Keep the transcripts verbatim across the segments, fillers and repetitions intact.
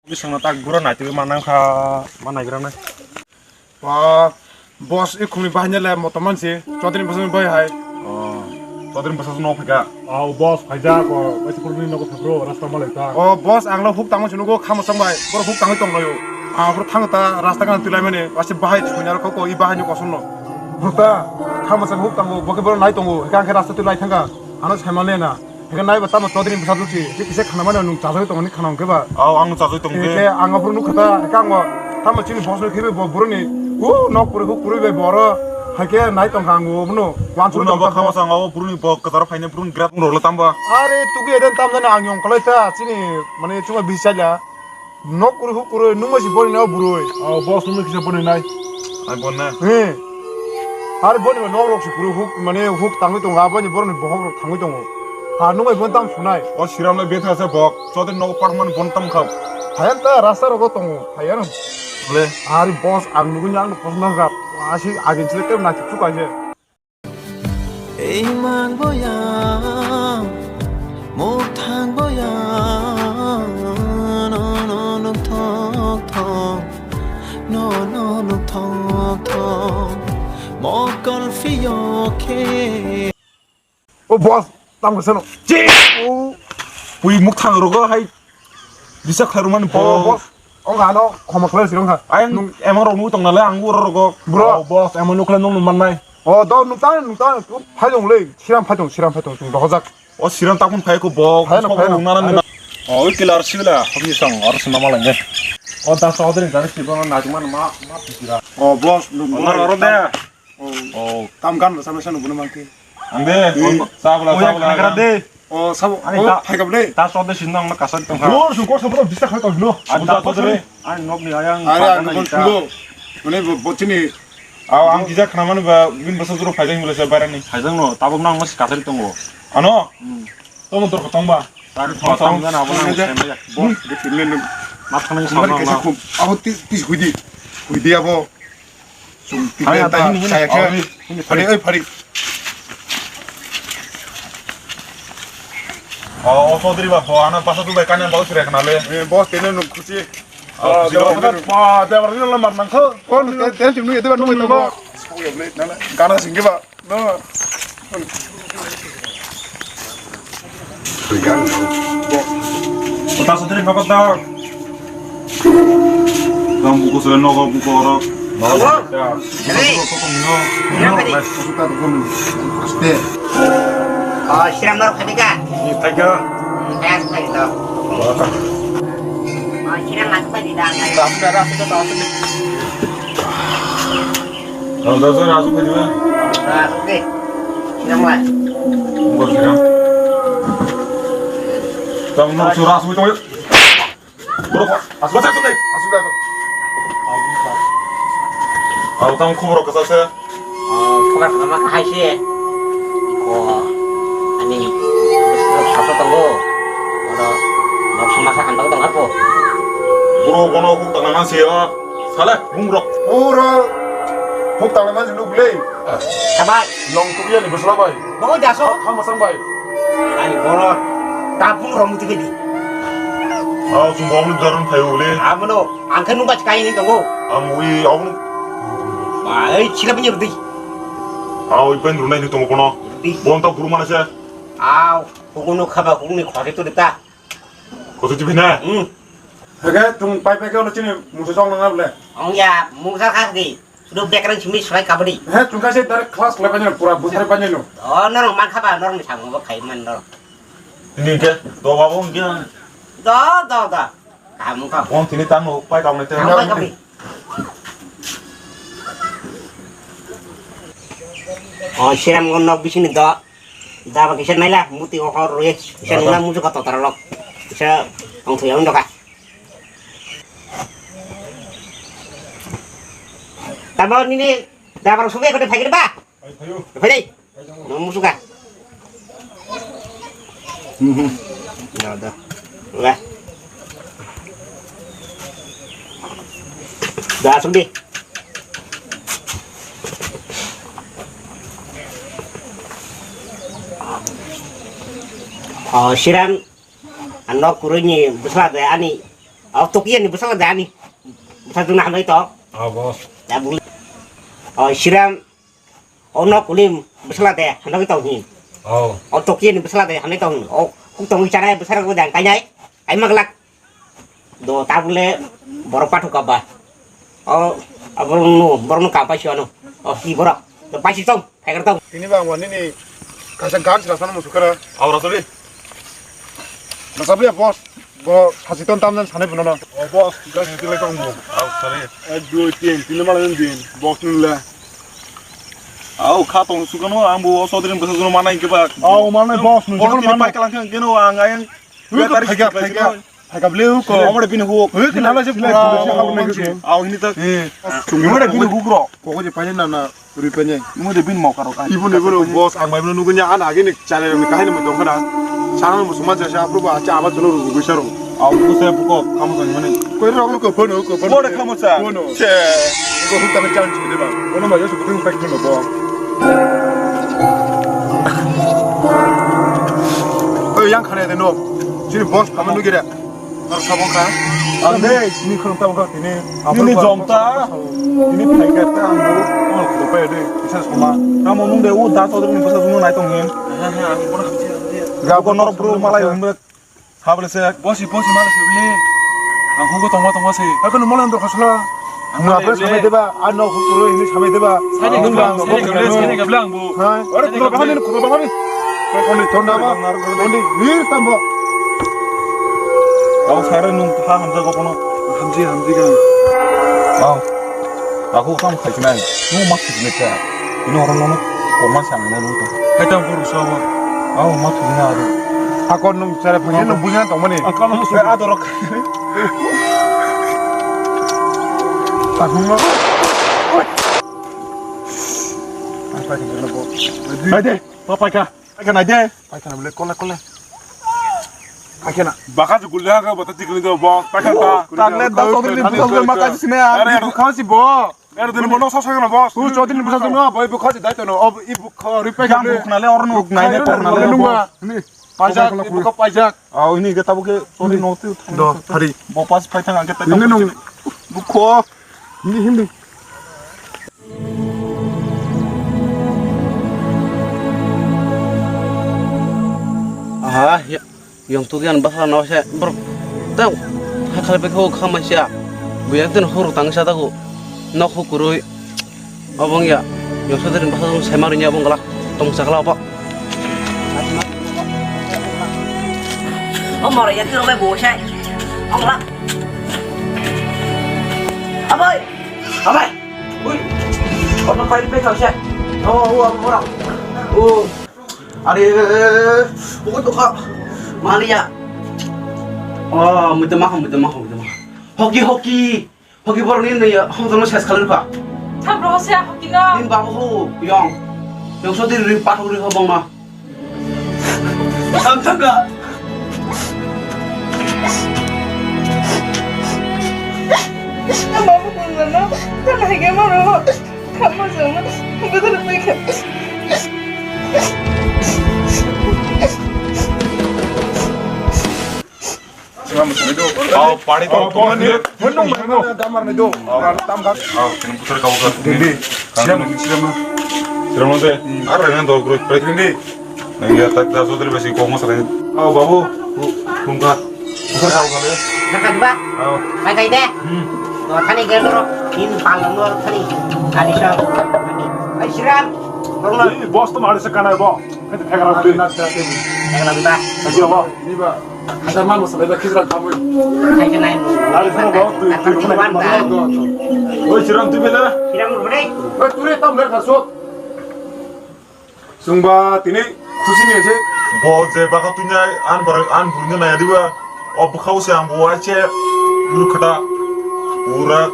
Bisingno tak gura naitwi manang kha, ma naigra nai. O, boss, i khumni bahai le motom mansi, Chaudhary bwsajni bai hai. O, Chaudhary bwsajni nok phaikha. O, boss, phaijak, o, waisa puruni nogo phai bro, rasta malai ta. O, boss, ang lo huk tangwi sunugo, khamo chang bai, boro huk tangwi tong laio. Ang boro thang ta, rasta gana twi lai mani, waisa bahai sunya rok ko, i bahai ni kosom no. Huk ta, khamo chang huk tango, bo khe boro nai tongo, hwnkhe ang khe rasta twi lai thangkha, ano sai male na. Hingke naiba tamo Chaudhary bwsa dukhi, je kisa khana mano nwng chajagwi tongmani khana hwnkhe ba? Aw, ang chajagwi tongkhe. Hingke ang aphuru nukha ta, hingke ang tamo chini boss no khibi bo buruni, o nok kwrwi huk kwrwi bai bo oro, haikhe nai tongkha ang obono, wansuk tongkha. Khama sanga o buruni bo kwcharo phaina buruni grat rok le tamba. Are tugui eden tam jani ang yong kwlai ta, chini mane chuma bisaila. Nok kwrwi huk kwrwi, nungma si boni nai o bwrwi. O, boss nungma kisa boni nai. Ai bon na. He. Har boni ba nok rok si kwrwi huk, mane huk tangwi tongo, aboni boroni bohok rok thangwi tongo. Ha, nungma bon tam sunai. O siram le betha se bok. Chaudhary nok parman bon tam khao. Hayang ta rasta rogo tongo. Hayang. Le. Ari boss ang nugui ang boss nang rap. Asi agin sile kem na chuk ai se. Ei mang boya, muk thang boya, no no nuk thok thok, no no nuk thok thok, mokol phiyo khe. O boss, tam kwsano. Chi! O. Pui muk thang rogo hai. Bisa khlairwmani bo. O, boss. O gano khoma khlai sirong kha. Ayang emang rok nung tong nalai ang uro rogo. Bro. O, boss, emang nukle nung nung mannai. O, do nung tang, nung tang. Phai dong le. Siram phai dong, siram phai dong. Tung dohojak. O, siram takun phai ko bo. Phai no, phai no. Nung nana nung. O, oi kila ar sibila. Hobi song, ar sima malang de. O, da Chaudhary gari sibo na najuma ma, ma pisira. O, boss, nung. O, aro de. O. Tam gan rasa mesa nung bunu mangki. Ang de, sabla, sabla. Ani kara de. O, sabo, ani o, ta, phaikap de. Ta sode sinno ang kasar tong kha. Bro, su ko sabo bisa khai tong no. Ani ta sode re. Ani nok ni ayang. Ani ang kon sungo. Mane bo, bo chini. Aw, ang kisa khna mani ba, bin boso juro phaijak mile se barani. Phaijak no, tabok nang mas kasar tongo. Ano? Hmm. Tong tor tong ba. Tari thong thong jana abo nang. Bo, de tinne. Mat khna ni sa na. Abo ti, ti huidi. Huidi abo. Chum hai, tibenta hai, hai, saya hai, khe. Hai, hai. Phari, oi, phari. O, o, Chaudhary ba, bo, ano basa tu bai kanya bau sire khna le. Eh, boss, tene nuk khusi. O, ah, Chaudhary ba, ba, ba, ba, ba, nang kho. Kon, te, te, chum nu, ete ba, nu, nu, nu. Gana singke ba. No. Kota sotri nokot dok. Kamu kusule nogo buko oro. Nogo. Hei. Siram norok phai ka? Phai ka. Phai ka. Siram mas phai di da. Rasa, rasa, rasa. Ang da jora asuk phai diba? Asuk de. Siram lai. Bor siram. Tang nok sura asuk tong. Bor asuk asuk de. Asuk de. Ang tang khobor kasa se. Khobor kasa ma hai se. Ko ani sasa tongo. Oro nok sama sa kan tong tong apo. Boro bono kuk tang man se ya. Sale, bumrok. Puro huk tangwi mansi nuk le. Sabai. Long tukyani bwsla bai. Bo jaso. Kha masang bai. Ani boro ta bumrok muti bedi. Aw, chwng bong ni daron phayo le. Amono, ang khe nungba chai ni tongo. Ang wi, ang. Bai, chila bini rudi. Aw, ipen runai ni tongo kono. Rudi. Bon ta buru mana se. Aw, hukuno khaba hukuni khore to deta. Koso tibi na? Hmm. Hege, tung pai pai ke ono chini musa chong na bole. Ong ya, musa khas di. Sudu bekrang simi surai kabadi. He, tung kasi direct class le panyo pura busari panyo no. Oh, norong man khaba, norong ni sango bo khai man norong. Ini ke, do babo ke. Do, do, do. Kamu ka. Ong tini tang no pai kam ne te. Kamu pai kabi. Oh, siram gon nok bisini do. Daba kisa naila, muti o hor rui. Kisa nuna muju ka totar lok. Kisa ong thuya ong doka. Tabo nini, daba rok subai kote phai kiri ba? Phai, phai. Phai dei. No muju ka. Mhm. Ya da. Wah. Da asuk di. Oh, siram, ano kuruni bwsla de ani O Tokia ni bwsala de ani. Bwsa juna hamai to. Oh, boss. Ya buli. O Siram. O no kulim bwsala de hamai to hin. Oh. O Tokia ni bwsala de hamai to hin. O kuk tong chana bwsala ko dan kainai. Ai maglak. Do tabule borok pathuk kaba. O aborok no borok no kapai sio no. O hi borok. Do paisi tong. Phaikar tong. Tini bang wani ni kaisa gan sila sana musukara. Aura sori. Nasabi ya boss. Bo sasi ton tamjan sanai bunono. O boss, gan sila tong bo. Aura sori. Ek, dui, tin, tini malam din. Boss nila. Au kha tong sukano ang bo sodri bwsa jono manai ke ba. Au manai boss nung jono manai. Pai kalang kang keno ang ayang. Phaika, phaika, phaika. Phaika bele huko. Omore bini huk. Huk, nalo se pura. Au hini tak. Eh. Omore bini huk ro. Koko je paine na na rui paine. Omore bini mokaro kai. Ibu ne bro boss ang mai bro nugunya an age ne chale rong kahini mo dongkha na. Sana mo suma jasa apro ba cha aba tulo rui bisa ro. Au ko se buko kamo jani mane. Koi ro ko phone ko phone. Mo de kamo cha. Phone. Che. Ko huk ta chan chi de ba. Kono ma yasu butung paik no bo. Oi yang khane de no. Chini boss kamo nugi re. Tor sabo kha. Ang de, ni khorok tamo kha tini. Nini jomta. Tini phaikha ta ang bo. Ang ko pe de. Kisa soma. Tamo nung de u da to ni basa nung nai tong hin. Ga bo norok bro malai hum de. Habole se. Bosi, bosi malai se bile. Ang hugo tongma tongma se. Aku no malai ndo khasla. Ang apre samai deba, ano hukuro ini samai deba. Sani gablang, sani gablang, sani gablang bo. Hai. Ore kudo bahani, kudo bahani. Kondi tonda ba, kondi wir tambo. Abo sare nung ha hamja ko kono. Hamji, hamji ga. Aw. Aku kam khai nai. Nung mak khai nai cha. Ini orang nono koma sang nono. Hai tam buru sawa. Aw mak khai nai. Aku nung sare phai nung bunya tongmani. Aku nung sare adorok. Tahuma. Apa kita nak buat? Hai deh. Papaika. Paika nai de. Paika na bole kola kola. Paika na. Baka ju gulle ha ka bata tikni do bo. Paika ta. Tagle da sodri ni bujal ma kaji sine. Are adu khasi bo. Are dun bo no sa sa na bo. Tu sodri ni bujal no bo bu khasi dai to no. Ob i bu kha ri paika. Jang bu khna le or no nai ne tor na le nungwa. Ni. Pajak i bu kha pajak. Au ini ke tabu ke sodri no tu. Do thari. Bo pas pai thang ke ta. Ni nung. Bu kho. Ni hindi. Aha, ya, yong tugi an basa no se, bro, tang, ha khale pe kho khamai sia, buya tin horo tang sa dago, nok ho kurui, obong ya, yong so tin basa sai maru nya bong gala, tong sa gala obo. O moro ya tin obai bo sai, ong la. Abai, abai. Ui. Ono pai pe kau se. Oh, oh, ora. Oh. Are, buku tu kau. Malia. Oh, muda maha, muda maha, muda maha. Hoki, hoki. Hoki borok ni ya, hong tong ses khalir pa. Thap ro se hoki no. Nin babu ho, yong. Yong so din ri pa ho ri ho bong ma. Ang thangka. Ang babu kung gano, kan hai ke maro, kamo jama, betul betul. Sima mo sami do. Aw, pari to. Aw, pari. Mun nung mai mo damar ni do. Aw. Tam kha. Aw, kini putar kau kha. Dindi. Siram, siram. Siram de. Ar rena do gro. Dindi. Nang ya tak da sodri besi ko mo sare. Aw, babu. Kum kha. Putar kau kha de. Kha ba. Aw. Bai kai de. Hmm. To thani ge ro. In pal no thani. Ani sa. Ai siram. Korno. Boss to mari sa kana bo. Kete thekra. Thekra ba. Ayo bo. Ni ba. Hajar mal masala ba kisra khamwi. Hai ke nai. Lari phano bo, twi, twi, twi, twi. Oi, Chiram, twi bela. Chiram bole. Oi, twi re tam le khaso. Sungba tini khusi ni se. Bo je baka tunya an bar an burni na yadiba. O bukha se ang bo wa che. Ur khata. Ura.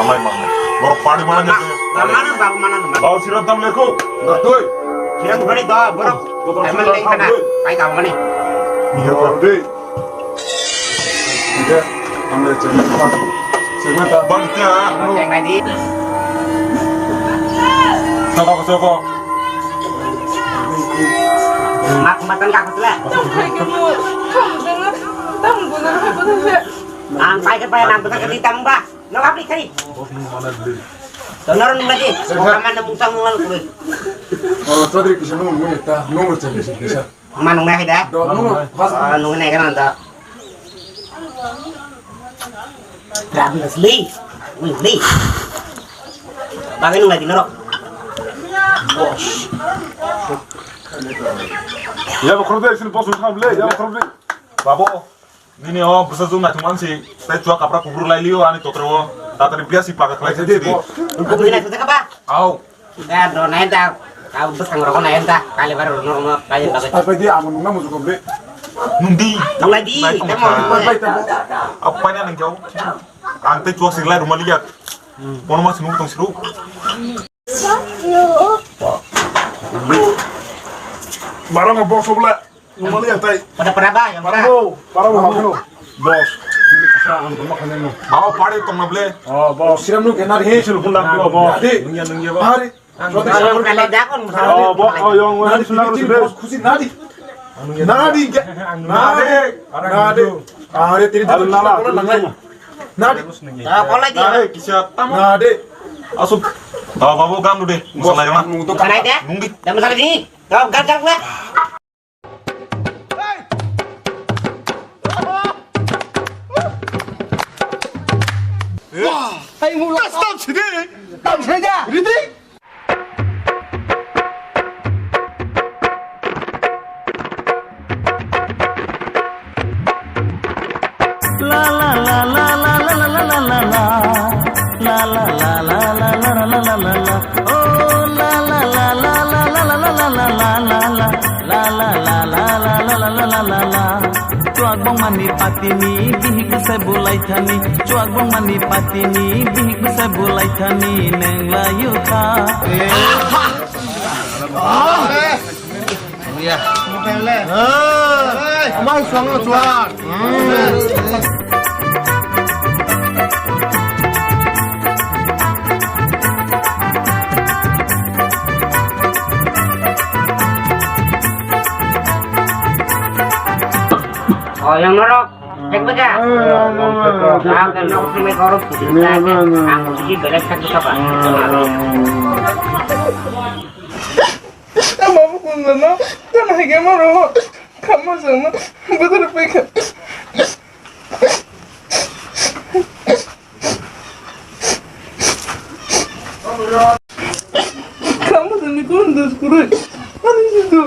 Manai, manai. Bor pari manai. Manai, manai, manai. Bau Chiram tam le ko. Gatoi. Chiram bole da, bor. Emang leng kana, kai kau mani. Iya, Pak. Deh. Iya, ambil cermin, Pak. Cermin, Pak. Bang, ya. Yang tadi. Sokok, sokok. Mat, matan kau tu lah. Tong kai kamu, tong dengar, Ang pai ke pai nang bwtha ke di tang ba. No abri khai. To nor nung lagi. Ko kamar na mung tang nung lagi. Oh, Chaudhary kisa nung nung ta nung nung chan kisa. Ma nung nai da. Do nung nung. Ah, nung nai kana da. Rabna sli. Ui li. Bagai nung lagi norok. Bos. Ya, bakhro de, sini bos utham le, ya, bakhro de. Babo. Nini o bwsajwk naithok mansi, tei chua kapra kubru lai lio ani totro o, tatari biya si paga khlai se di. Kubui naithok kha ba? Au. Da do nai da, au bwsang rogo nai da, kali bar no no kai da. Pai pai di, amo nungna mujukom de. Nungdi. Nunglai di, Nai temo. Pai pai temo. Au paina nang jau. Ang tei chua si lai rumali yak. Bono ma sinu tong siru. Barang box obla. Nungmani yang tai. Pada pada ba yang Para ba. Bo, para bo hakno. Bos. Ini kasar ang rumah kalian no. Bawa pare tong na ble. Oh, bos. Siram nu kena di. Sul pun dak bo. Di. Nungya nungya ba. Hari. Ang Roti kalau sabar kalian kena. Dah kon. Oh, bo, oh, yang Nadi, sudah nadi, sudah. Bos khusi nadi. Nadi ke. Nadi. Nadi. Are tiri Aduh, nala. Nadi. Nadi. Ah, bola dia. Are kisah tamu. Nadi. Asup. Bawa bawa gam deh. Bos, masalah yang nunggu tuh. Masalah dia. Nunggu. Dah masalah ni. Kau gajak lah. Wah, hai mula. Stop sini. Stop saja. Ridi. Chuak bongmani patini bihik bwsai bulai thani, chuak bongmani patini bihik bwsai bulai thani neng layu kha. Amai suang no chuak. Oh, yang norok. Cek baca. Aku nak sini korok. Aku sih belek satu siapa? Ama bukan sana. Sana hige maro. Kamu sana. Betul pikir. Kamu sini kundos kurus. Mana itu?